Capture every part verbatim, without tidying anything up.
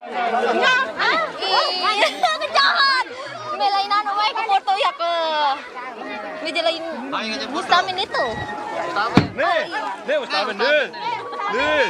Ih, kejahat. Melain anu wae ke foto ya ke. Meja lain. Mustamin itu. Nih, nih Mustamin nih. Nih.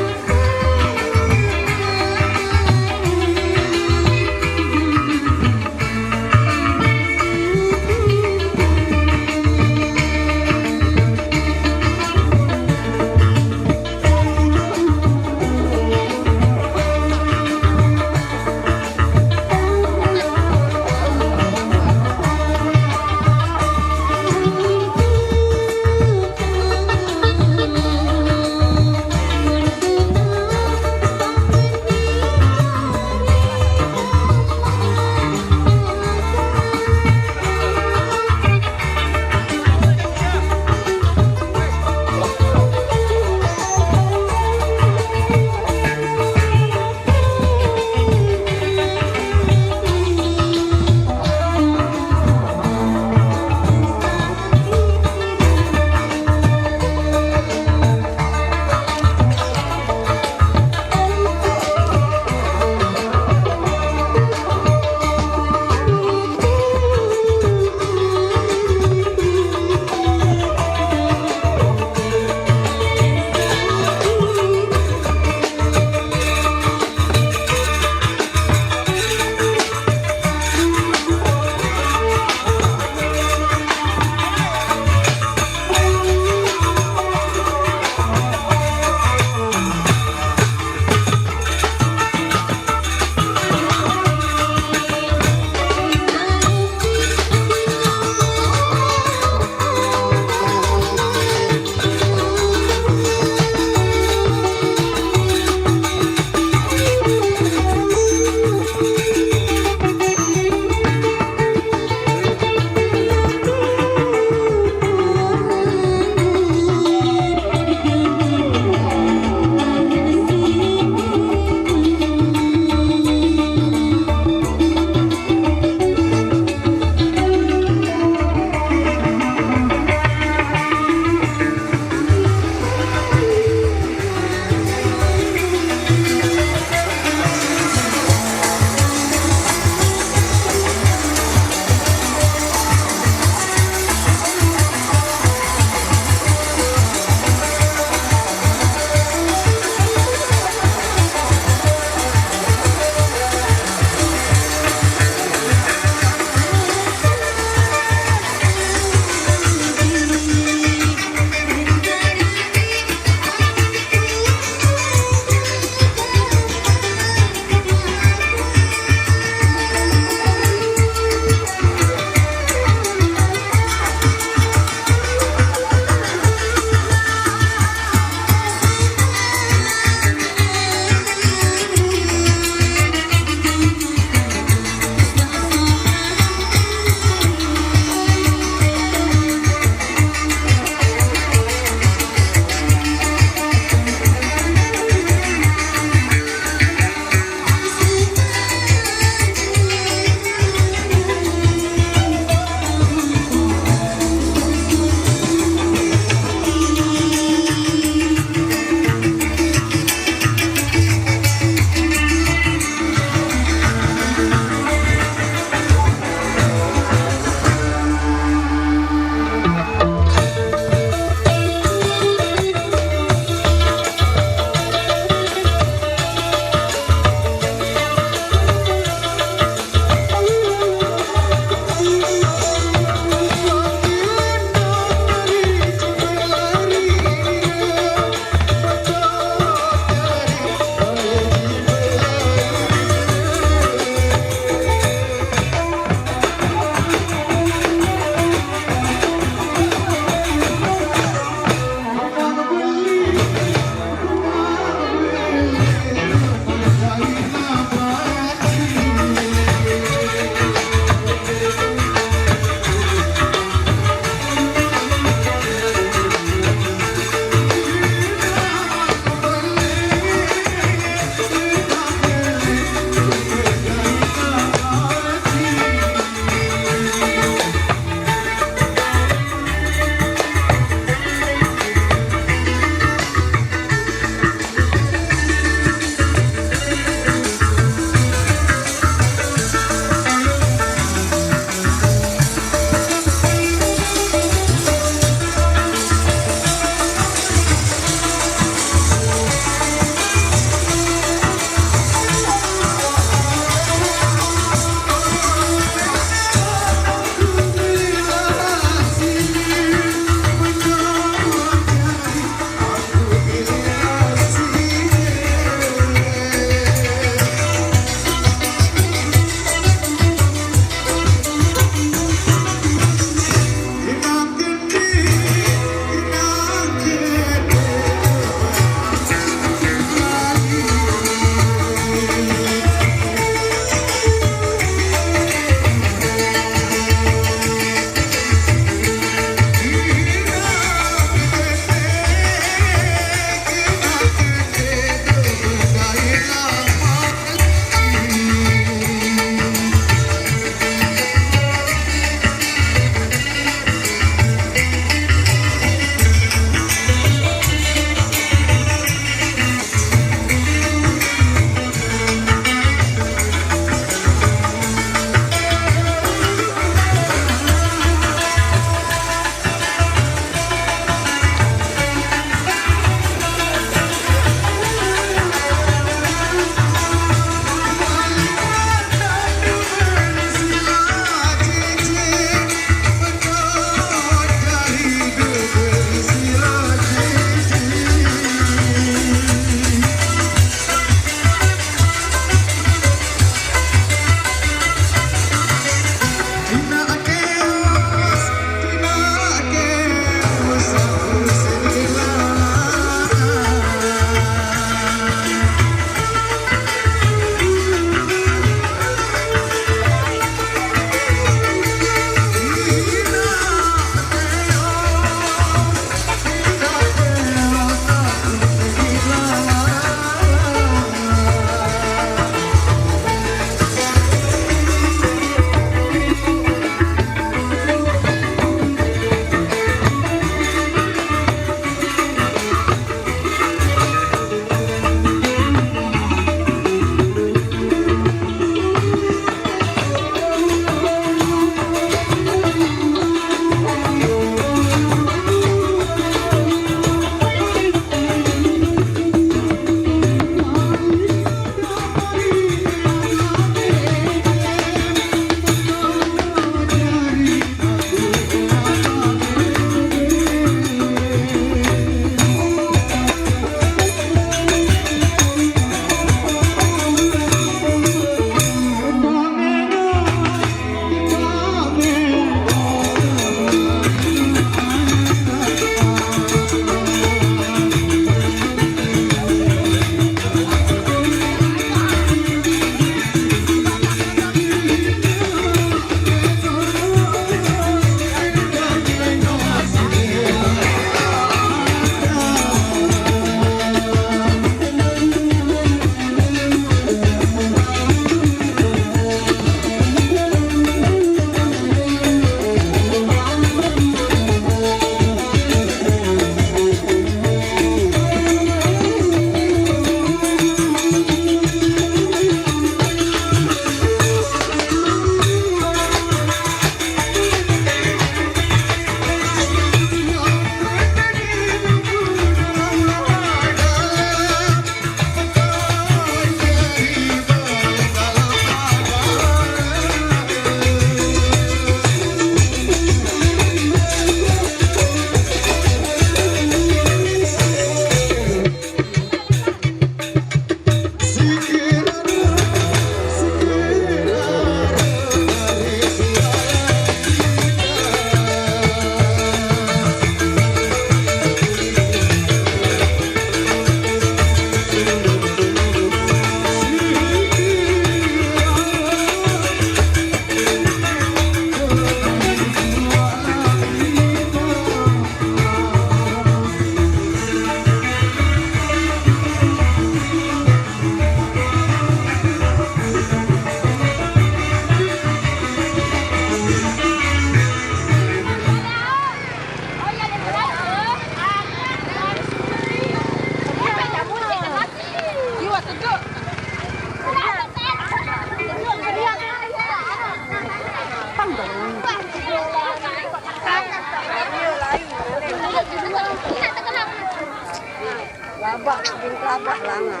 Labak, bikin kelabak langan.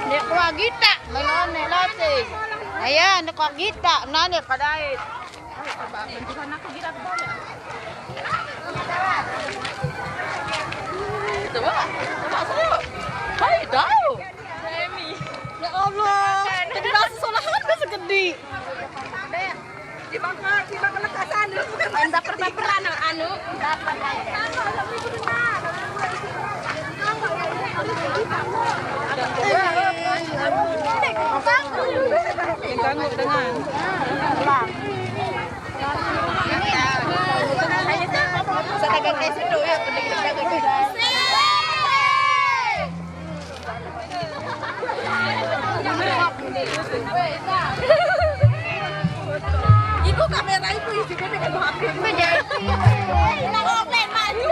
Nek kuah gita, melone late. Aya, nek kuah gita, nane kadait. Coba, coba, coba. Hai, tahu. Ya Allah, tadi nasi solahan kan segede. Dibakar, dibakar lekas anu. Entah perpaperan anu. Yang ganggu dengan. Saya dagang es dulu ya, pedagang es. Ibu kamera ibu isinya dengan H P. Menjadi. Oh, main maju.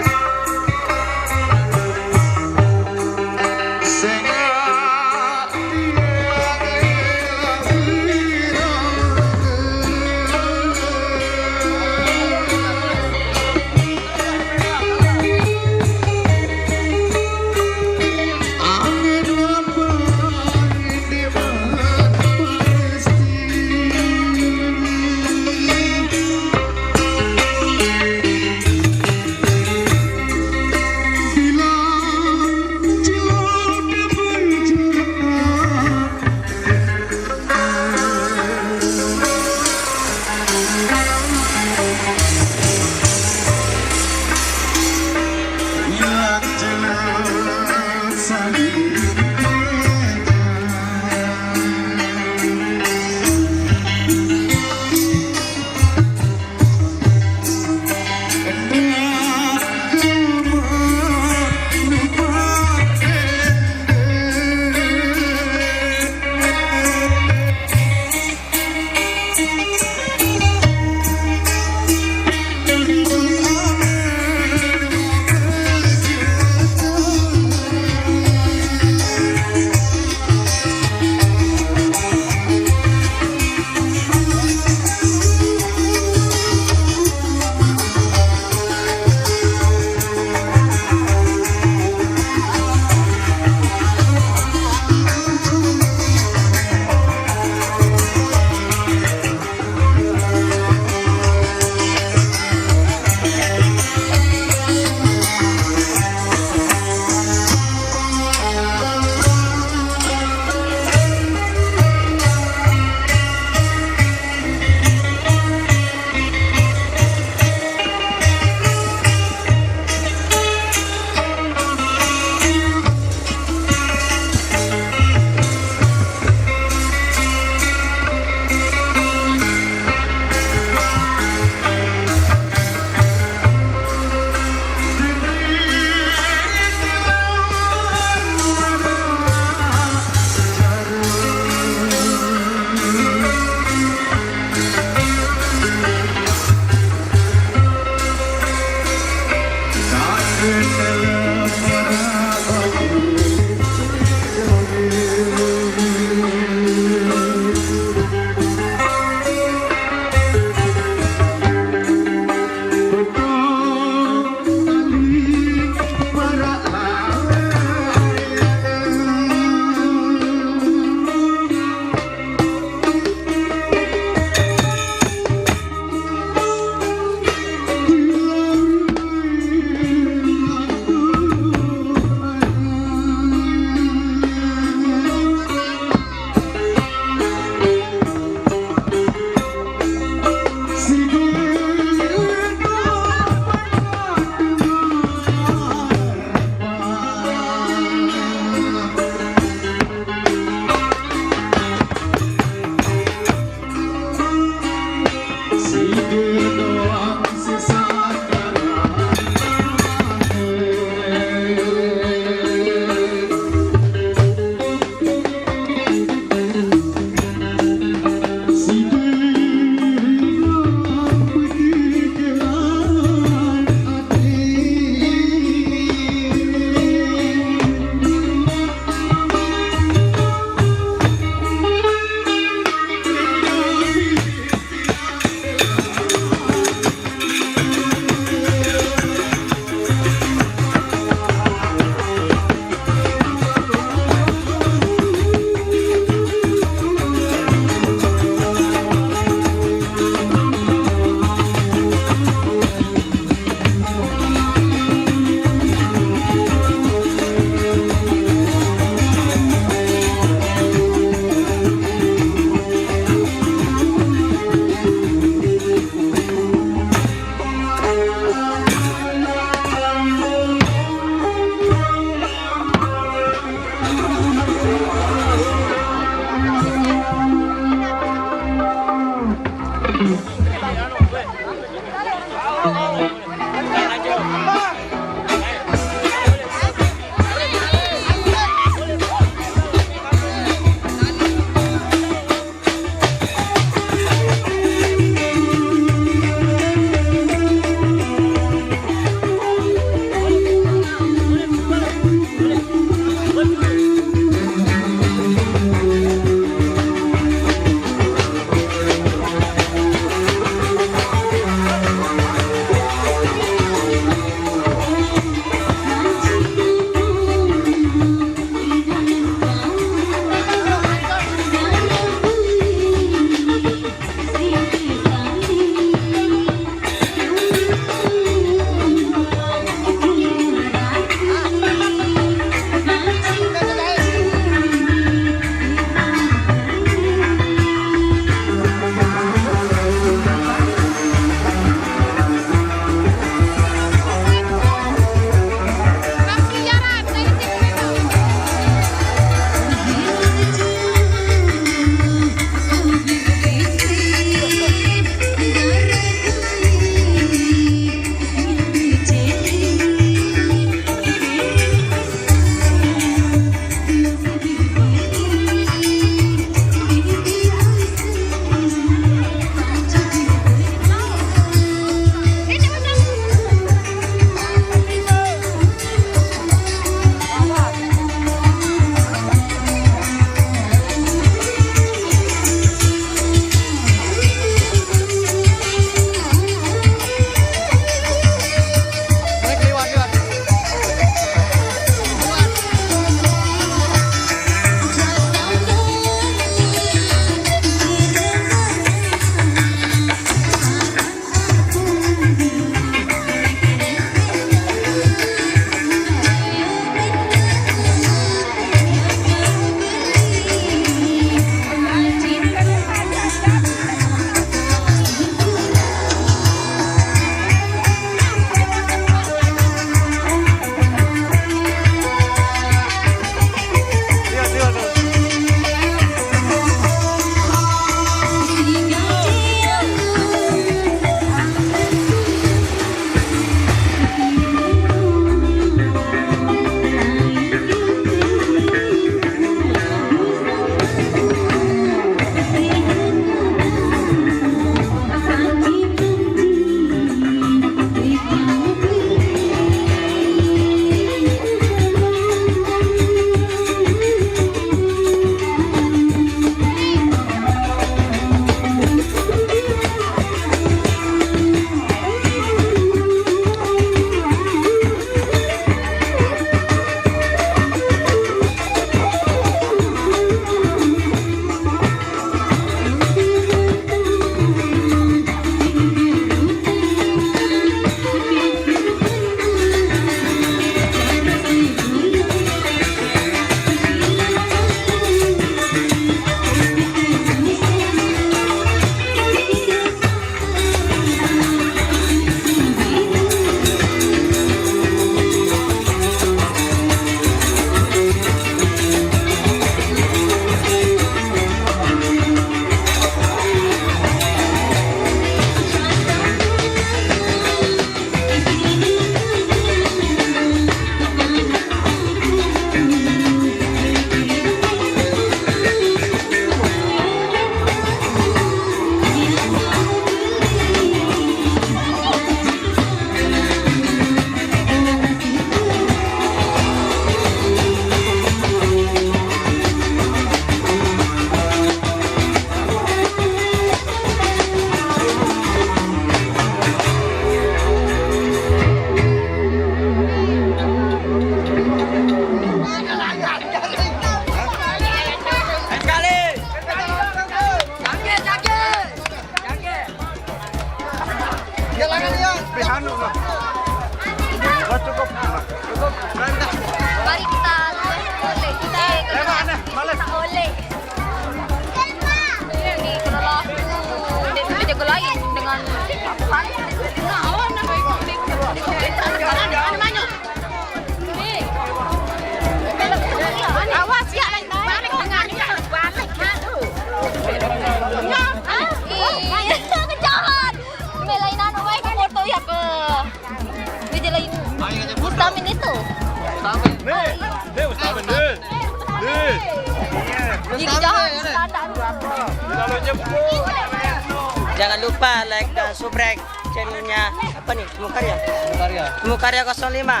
Jangan lupa like dan subscribe channelnya apa nih? Temu Karya. Temu Karya. Temu Karya kosong lima.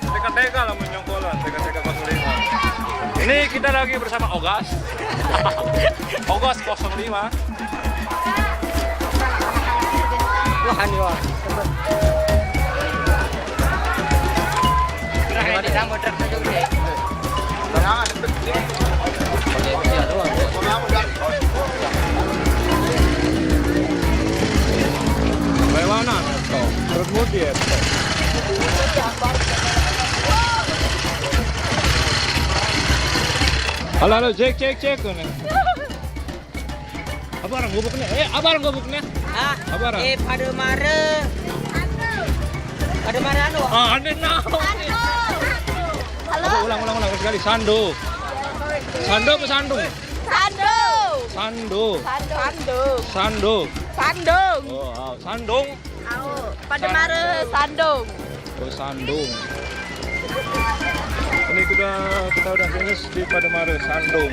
Teka-teka lah menyongkolan, teka-teka kosong lima. Ini kita lagi bersama Ogas. Ogas kosong lima. Wah, ini wah. Udah, ini kamu truk aja udah. Bagaimana? Terus mudik ya? Halo, halo, cek, cek, cek. Apa orang gubuknya? Eh, apa orang gubuknya? Ah, apa orang? Eh, pada mare. Pada mare anu. Ah, aneh nah. Halo. Apa, ulang, ulang, ulang sekali. Sando. Sando apa sandung? Sando. Sando. Sando. Sando. Sandung. Oh, ah, sandung. Au, pada mare sandung. Oh, sandung. Ini kita, kita udah finish di Pademare Sandung.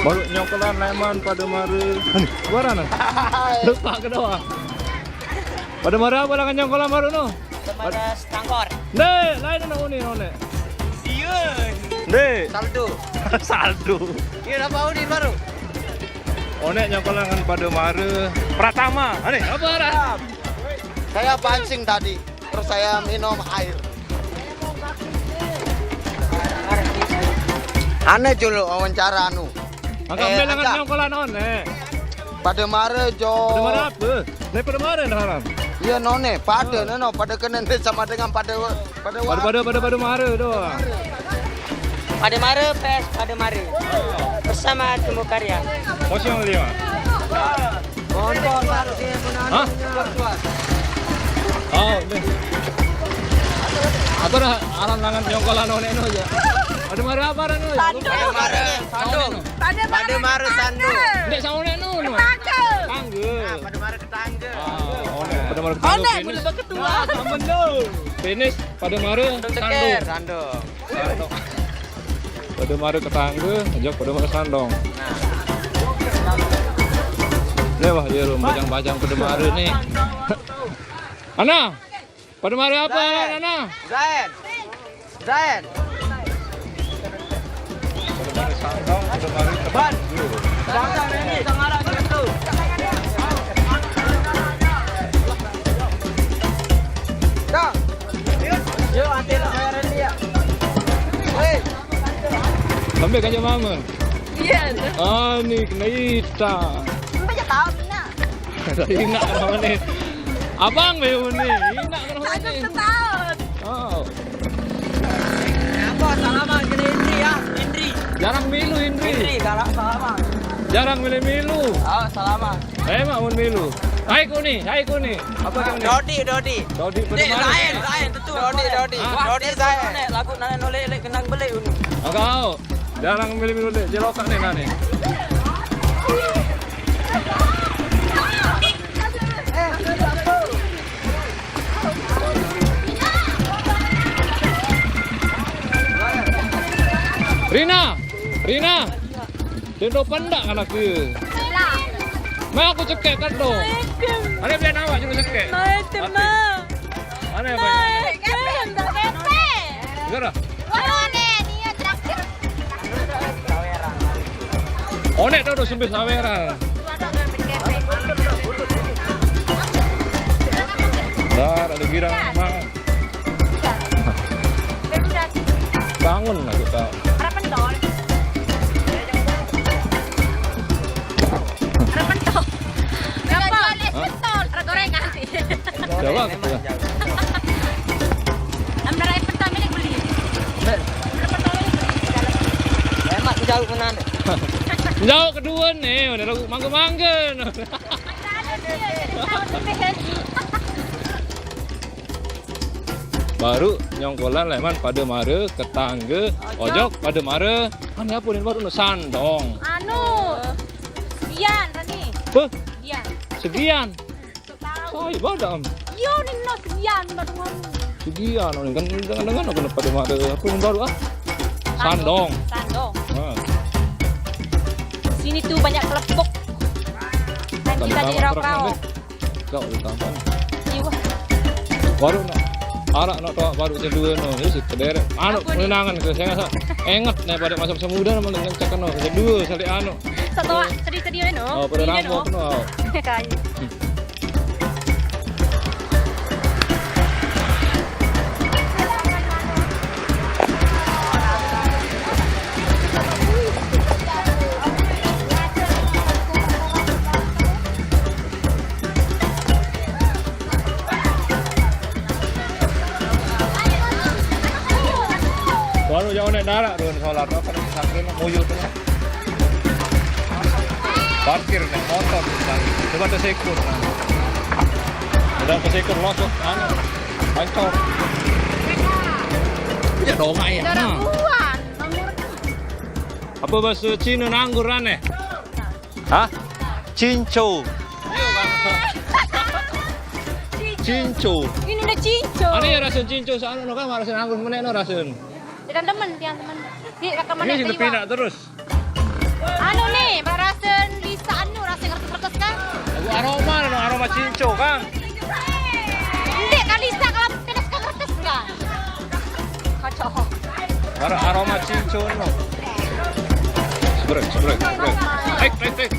Baru nyongkolan leman Pademare. Hah, nih, suara nah. Lupa kedua. Pademare apa lah nyongkolan baru no? Pademare Setangkor. Nih, lain no, ini no, nih. Iya. Nih. Saldo. Saldo. Iya, apa ini baru? Onek nyongkolan Pademare Pratama. Aneh, apa arah? Saya pancing tadi, terus saya minum air. Aneh julu wawancara anu. Angka eh, ambil lengan angka. Nyongkolan Onek. Pademare jo. Pademare apa? Nek Pademare nah haram. Iya none, pada oh. Nono, pada kena sama dengan pada Pada pada pada pada mare doang. Pada mare pes pada mare. Bersama Temu Karya. Kosong lima. Hah? Oh, ini. Apa dah aran langan nyongkolan Onek no ya? Pada mare apa dah no? Pada mare sandung. Pada mare sandung. Ndek sama Onek no. Tangga. Tangga. Pada mare ketangga. Ah, Onek. Pada mare ketangga. Onek boleh berketua. Sama no. Finish. Pademare sandung. Sandung. Sandung. Pademare ketangga, aja Pademare sandung. Nah. Nih wah, iya, bajang-bajang Pademare nih. Ana, Pademare apa, Ana? Zain. Zain. Ban. Ban, ini, sekarang gitu. Dah. Yuk, anterin saya Randy ya. Hei. Sampai kajak mama. Iya. Ah, nih kena ita. Sampai aja tahu Mina. Dari Ina kenapa nih? Abang Beuni, Ina kenapa nih? Satu setahun. Oh. Apa salaman kena Indri ya? Indri. Jarang milu Indri. Indri, salam salaman. Jarang milu-milu. Oh, salaman. Eh, mak mun milu. Hai kuni, hai kuni. Apa kuni? Dodi, Dodi. Dodi. Dodi, lain, lain, tentu. Dodi, Dodi. Dodi saya. Lagu nana nolek lek kenang beli unu. Agak. Jarang milu-milu dek, jelokan nih nane. Rina, Rina, tendo pendak anak ke. Mau aku cekek kan dong. Ada biar awak juga cekek. Mana ya, Pak? Gara. Onek tau udah sempit saweran. Dah, ada girang mah. Bangun lah kita. Ada pentol. Ada pentol. Hah? Pentol, ada gorengan. Jawab. Ambil air pentol, milik beli. Ada pentol ini beli di dalam. Emak jauh menan. Jauh kedua nih, udah lagu mangga-mangga. Baru nyongkolan leman Pademare, ketangga, ojok, Pademare. Kan ya pun baru no sandong. Anu, sekian, Rani. Hah? Sekian. Sekian. Saya badam. Iya, Nino, sekian baru ngomong. Sekian, orang kan dengan dengan aku Pademare. Aku yang baru ah. Sandong. Sandong. Nah. Sini tuh banyak kelepok. Nanti tadi rauk-rauk. Kau utama. Iya. Baru nak arak nak tawak baru kedua no. Ini sih kederet. Anu, menangan ke saya rasa. Enget nih pada masa muda nama dengan cakano kedua sali anu. Satu sedih-sedih no. Oh, pada rambut no. Kayu. Baru jauh naik darat tu solar tu kan sambil muyut tu. Parkir naik motor tu kan. Coba tersekur kan. Udah tersekur losok kan. Hancur. Ya dong aja. Nah. Apa bahasa Cina nanggur aneh? Hah? Cinco. Cinco. Ini udah cinco. Ada ya rasa cinco sana no kan rasa nanggur meneh no rasa. Tidak temen, tiang temen. Di rekaman. Ini sudah pindah terus. Anu nih, rasen Lisa anu, rasen ngertes-ngertes kan? Lagu aroma, no, aroma cinco kan? Ndek, Kak Lisa kalau ngertes kan ngertes kan? Kacau. Ar-, aroma cinco no. Sebrek, sebrek, sebrek. Taik, taik, taik.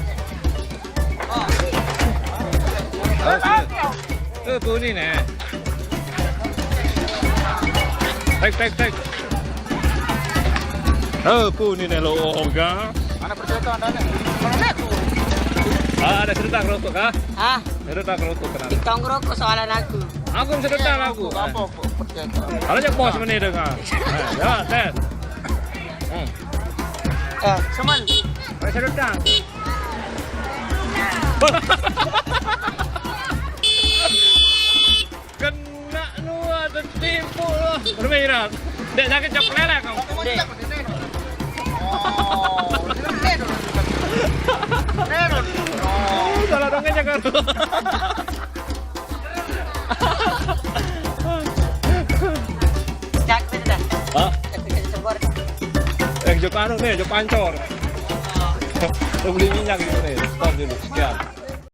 Eh, puni nih. Taik, taik, taik. Eh, puni nih lo oga. Mana percaya tuh anda nih? Mana nih? Ah, ada cerita rokok kah? Ah, Cerita rokok kenapa? Di tongkrong kok soalan aku. Aku cerita aku. Apa kok percaya tuh? Kalau aja bos menit dengan. Ya, tes. Hmm. Eh, Semen. Ada cerita. Kena nu ada tipu lo. Bermirat. Dek sakit cok lele kau. Dek. Salah dong aja kan. Cak, betul dah. Hah? Cak, cak, cak, cak. Eh, jok anu nih, jok pancor. Lo beli minyak gitu nih. Stop dulu. Sekian.